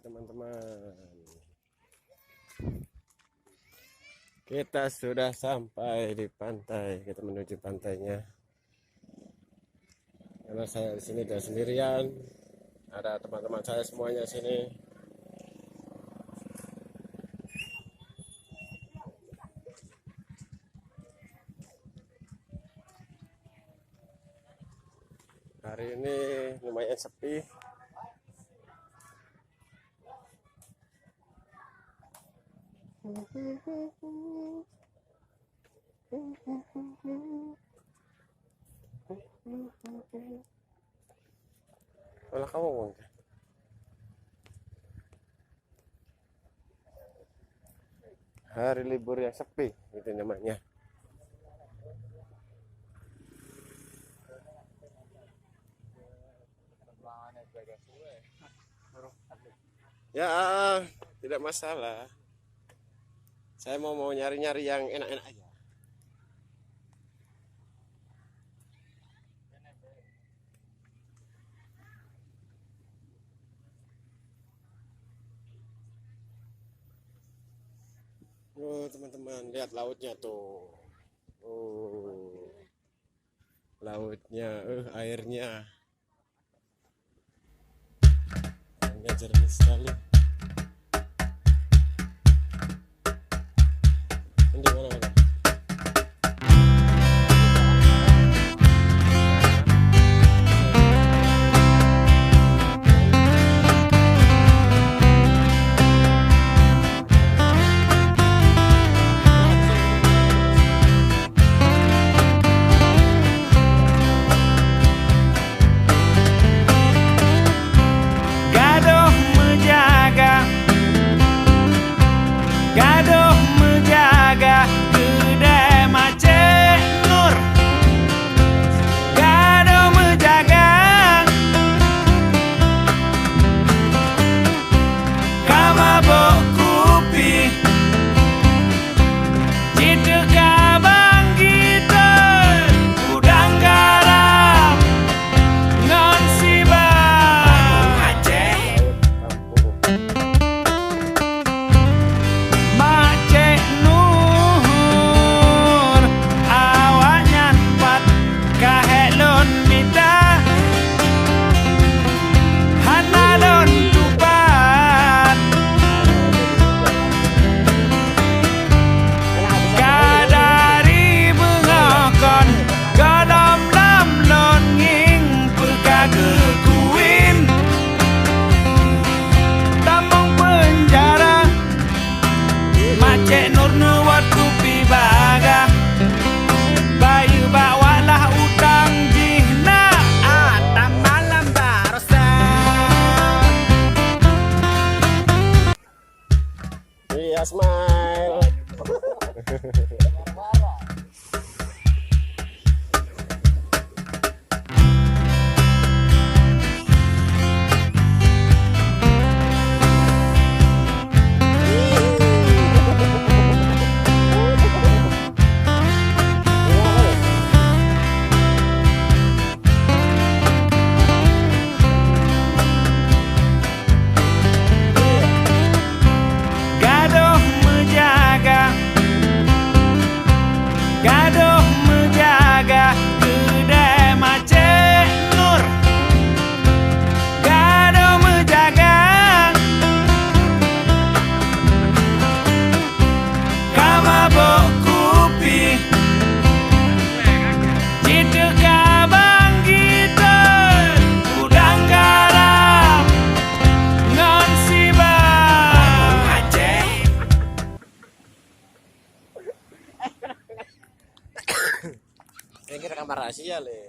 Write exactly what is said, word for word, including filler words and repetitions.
Teman-teman, kita sudah sampai di pantai. Kita menuju pantainya. Karena saya di sini tidak sendirian, ada teman-teman saya semuanya sini. Hari ini lumayan sepi. Malah kamu, Bang. Hari libur yang sepi, itu namanya. Ya, tidak masalah. Saya mau, mau nyari-nyari yang enak-enak aja. Oh, teman-teman, lihat lautnya tuh. Oh. Lautnya, eh, airnya. Airnya jernih sekali. Ini di mana-mana. Gadôh meujaga, gadôh meujaga keudè Macék Nur. Gadôh meujaga ka mabök kupi, jiteuka bang gitôi udang garam ngon sibak. Macék Nur, awaknyan pat ka hék lôn mita, hana lôn tupat. Ka dari beungoh kon, gohlom lom lôn ngieng peuka geukeuwin. Tamong peunjara, Macék Nur neuwot kupi bagah. Bayeue bak wak lah utang jih na, ah, tamalam barosa. Iya, smile. Gadôh meujaga, gadôh meujaga keudè Macék Nur. Gadôh meujaga ka mabök kupi, jiteuka bang gitôi udang garam ngon sibak. Ini rekam rahasia, lé.